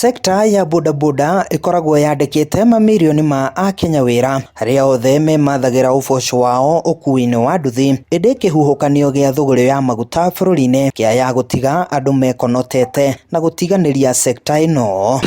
Sector ya bodaboda ĩkoragwo yandĩkĩte mamirioni ma akenya wĩra arĩa othe memathagĩra ũboco wao ũkuui-inĩ wa nduthi, ĩndĩ kĩhuhũkanio gĩa thũgũrĩ ya maguta bũrũri-inĩ kĩaya gũtiga andũ mekonotete na gũtiganĩria sector ĩno.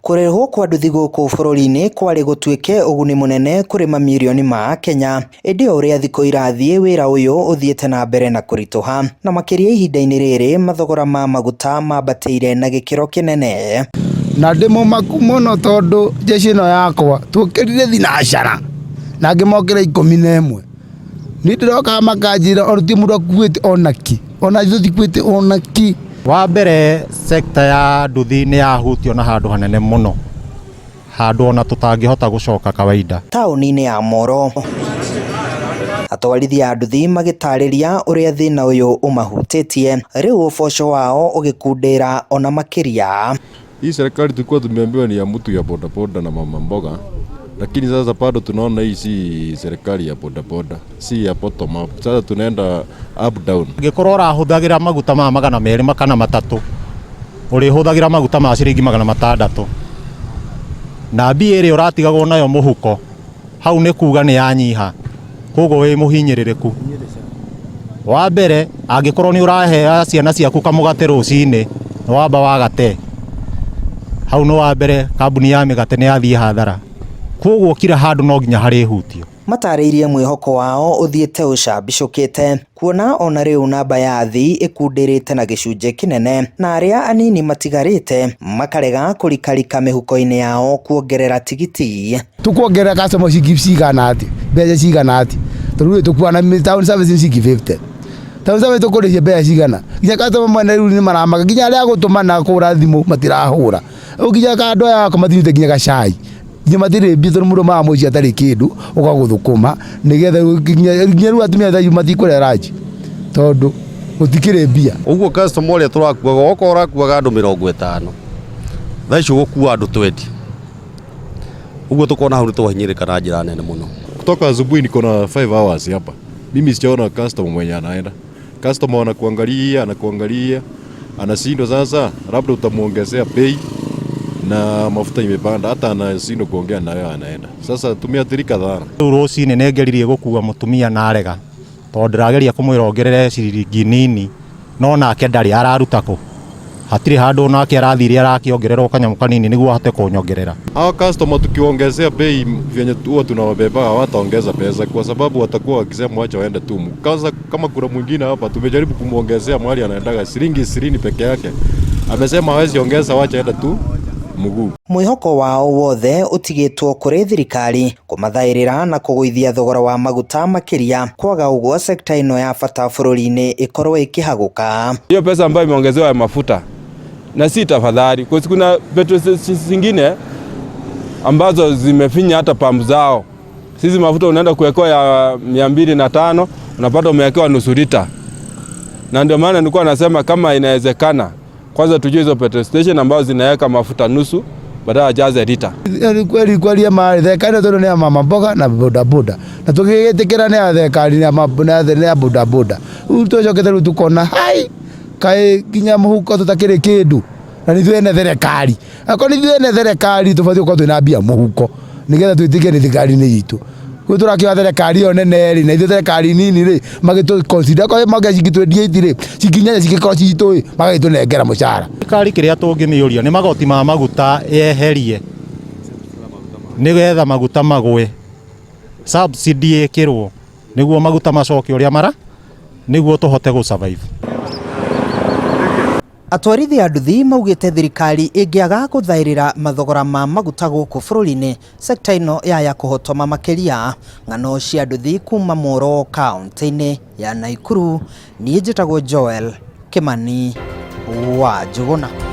Kũrehwo kwa nduthi gũkũ bũrũri-inĩ kwarĩ gũtuĩke ũguni mũnene kũrĩ mamirioni ma akenya, ĩndĩ o ũrĩa thikũ irathiĩ wĩra ũyũ ũthiĩte na mbere na kũritũha, na makĩria ihinda-inĩ rĩrĩ mathogora ma maguta mambatĩire na gĩkĩro kĩnene. Na ndĩ mũmaku mũno tondũ jeshi ĩno yakwa twokĩrire thinacara na ngĩmokĩra 11. Niĩ ndĩrokaga makanjĩra ona gũtirĩ mũndũ akuĩte ona kĩ, ona ithuĩ tũtikuĩte ona kĩ. Wa mbere sector ya nduthi nĩ yahutio na handũ hanene mũno, handũ ona tũtangĩhota gũcoka kawaida. Taũni-inĩ ya Moro, atwarithia a nduthi magĩtarĩria ũrĩa thĩna ũyũ ũmahutĩtie, rĩu ũboco wao ũgĩkundĩra ona makĩria. Hii serikali tulikuwa tumeambiwa ni ya mtu ya bodaboda na mama mboga, lakini sasa bado tunaona hii si serikali ya bodaboda, si ya bottom up. Sasa tunaenda up down. Angĩkorwo ũrahũthagĩra maguta ma 200 kana 300, ũrĩhũthagĩra maguta ma ciringi 600, na mbia ĩrĩa ũratigagwo nayo mũhuko hau nĩ kuga nĩ yanyiha, koguo wĩ mũhinyĩrĩrĩku. Wa mbere angĩkorwo nĩ ũrahea ciana ciaku kamũgate rũcinĩ, nĩ wamba wagate hau, nĩ wa mbere kambuni ya mĩgate nĩ yathiĩ hathara, koguo kila handũ no nginya harĩhutio. Matarĩirie mwĩhoko wao ũthiĩte ũcambicũkĩte kuona ona rĩu namba ya athii ĩkundĩrĩte na gĩcunjĩ kĩnene, na arĩa anini matigarĩte makarega kũrikarika mĩhuko-inĩ yao kuongerera tigiti. Tukuongerera customer ciringi cigana atĩa, mbeca cigana atĩa, tondũ rĩu tũkuaga na town service nĩ ciringi 50, town service tũkũrĩhia mbeca cigana, nginya customer mwene rĩu nĩ maramaka, nginya arĩa a gũtũmana kũhũra thimũ matirahũra, rĩu nginya andũ aya akwa matinyuĩte nginya gacai, nginya matirĩ mbia tondũ mũndũ mara mũciĩ atarĩ kĩndũ ũgagũthũkũma nĩgetha nginya rĩu atumia thaa ici matikũrĩa ranji tondũ gũtikĩrĩ mbia. Ũguo customer ũrĩa tũrakuaga, okorwo ũrakuaga andũ 50, thaa ici ũgũkua andũ 20. Ũguo tũkona hau nĩ twahinyĩrĩka na njĩra nene mũno. Kutoka asubuhi niko na 5 hours hapa. Mimi sijaona customer mwenye anaenda. Customer anakuangalia, anakuangalia, anashindwa sasa, labda utamuongezea bei na mafuta imepanda, hata anashindwa kuongea na wewe anaenda. Sasa tumeathirika sana. Rĩu rũcinĩ nĩ ngeririe gũkua mũtumia na arega, tondũ ndĩrageria kũmwĩra ongerere ciringi nini, no nake ndarĩ araruta kũ, hatirĩ handũ nake arathire arakĩongererwo kanyamũ kanini nĩguo ahote kũnyongerera. Hawa customer tukiwaongezea bei vyenye huwa tunawabeba hawataongeza pesa kwa sababu watakuwa wakisema wacha waende tu. Kwanza kama kuna mwingine hapa tumejaribu kumuongezea mahali anaendaga shilingi 20 peke yake. Amesema hawezi ongeza, wacha aende tu mguu. Mwĩhoko wao wothe ũtigĩtwo kũrĩ thirikari kũmathaĩrĩra na kũgũithia thogora wa maguta makĩria, kwaga ũguo sekta ĩno ya bata bũrũri-inĩ ĩkorwo ĩkĩhagũka. Hiyo pesa ambayo imeongezewa ya mafuta na si tafadhali, kwa kuna petrol stations zingine ambazo zimefinya hata pump zao. Sisi mafuta unaenda kuwekewa ya 205, unapata umewekewa nusu lita, na ndio maana nilikuwa nasema kama inawezekana, kwanza tujue hizo petrol station ambazo zinaweka mafuta nusu badala ajaze lita. Kweli kweli ma thirikari tondũ nĩ ya mama mboga na bodaboda, na tũgĩgĩtĩkĩra nĩ ya thirikari nĩ ya bodaboda, rĩu twacokete rĩu tukona hai kaĩ nginya mũhuko tũtakĩrĩ kĩndũ, na nĩ ithuĩ ene thirikari, akorwo nĩ ithuĩ ene thirikari tũbatiĩ gũkorwo twĩna mbia mũhuko nĩgetha twĩtĩkie nĩ thirikari nĩ itũ. Rĩu tũrakĩoya thirikari ĩyo nene rĩ, na ithuĩ thirikari nini rĩ, magĩtũ consider okorwo mauga ciringi 28 rĩ, ciringi 8 cingĩkorwo citũ ĩ, magagĩtũnengera mũcara. Thirikari kĩrĩa tũngĩmĩũria nĩ magoti ma maguta yeherie nĩgetha maguta magwe, subsidy ĩkĩrwo nĩguo maguta macoke ũrĩa mara, nĩguo tũhote gũ survive. Atwarithia a nduthi maugĩte thirikari ĩngĩaga gũthaĩrĩra mathogora ma maguta gũkũ bũrũri-inĩ, sekta ĩno yaya kũhotoma makĩria. Ng'ano cia nduthi kuma Moro kaunti-inĩ ya Nakuru, niĩ njĩtagwo Joel Kimani wa Njũgũna.